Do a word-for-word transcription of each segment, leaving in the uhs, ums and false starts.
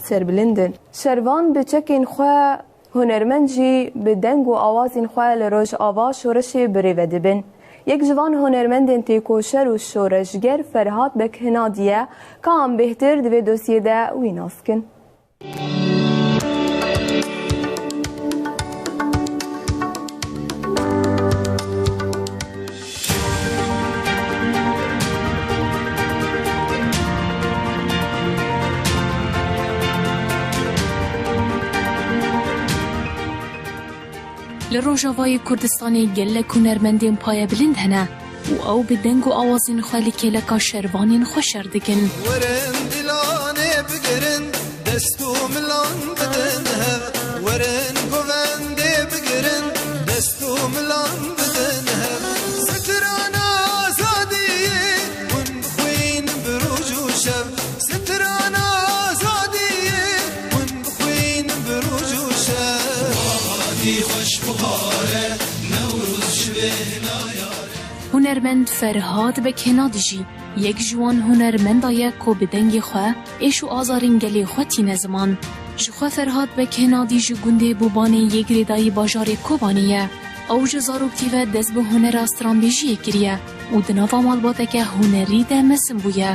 serbilind in. Şervan bi çekên xwe, hunermend jî bi deng û awazên xwe li Rojava şoreşê bi rê ve dibin. Yek ji van hunermendên têkoşer û şoreşger Ferhat Bekhinadî ye, ka em bêhtir di vê dosyê de wî nas kin. Li Rojavayê Kurdistanê gelek hunermendên payebilind hene û ew bi deng û awazên xwe li kêleka şervanên xwe şer dikin. Werin dilanê bigirin, dest û milan bidin hev. Werin govendê bigirin, dest û milan bidin hev. Strana azadiyê hûn bixwîn bi roj û şev. Strana azadiyê hûn bixwîn bi roj û şev. Azadî xweş buhare, Newroz ji bêhna yare. Hunermend Ferhat Bekhinadî jî yek ji wan hunermenda ye ku bi dengê xwe êş û azarên gelê xwe tîne ziman. Ji xwe Ferhat Bekhinadî ji gundê Bobanê yê girêdayî bajarê Kobanê ye. Ew ji zaroktî ve dest bi hunera stranbêjiyê kiriye û di nava malbateke hunerî de mezin bûye.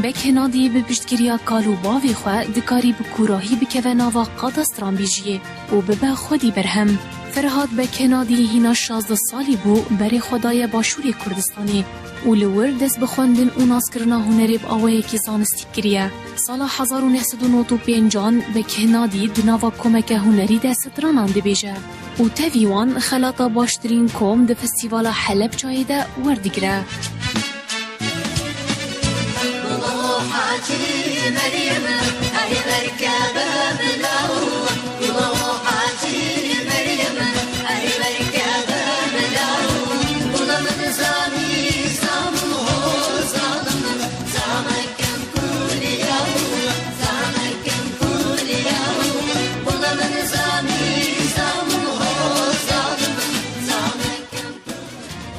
Bekhinadî bi piştgiriya kal û bavê xwe dikarî bi kûrahî bikeve nava qada stranbêjiyê û bibe xwedî berhem. Ferhat Bekhinadî hîna şazdeh salî bû berê xwe daye Başûrê Kurdistanê û li wir dest bi xwendin û naskirina hunerê bi awayekî zanistî kiriye. Sala hezar û neh sed û nod û pêncan Bekhinadî di nava komeke hunerî de stranan dibêje û tevî wan xelata baştirîn kom di Festîvala Helebçayê de werdigire.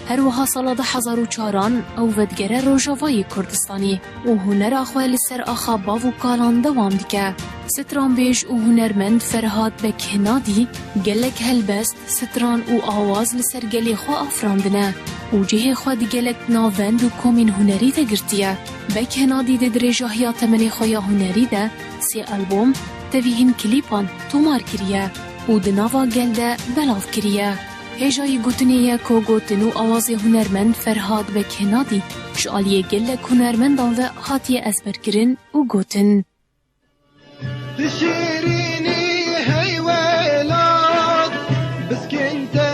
Her wiha sala du hezar û çaran ew vedigere Rojavayê Kurdistanê û hunera xwe li ser axa bav û kalan dewam dike. Stranbêj û hunermend Ferhat Bekhinadî gelek helbest, stran û awaz li ser gelê xwe afirandine û cihê xwe di gelek navend û komên hunerî de girtiye. Bekhinadî di dirêjahiya temenê xwe ya hunerî de sê albom, tevî hin klîpan tomar kiriye û di nava gel de belav kiriye. Hêjayî gotinê ye ku gotin û awazê hunermend Ferhat Bekhinadî ji aliyê gelek hunermendan ve hatiye ezberkirin û gotin. Di şêrînî hey welat, bizgên te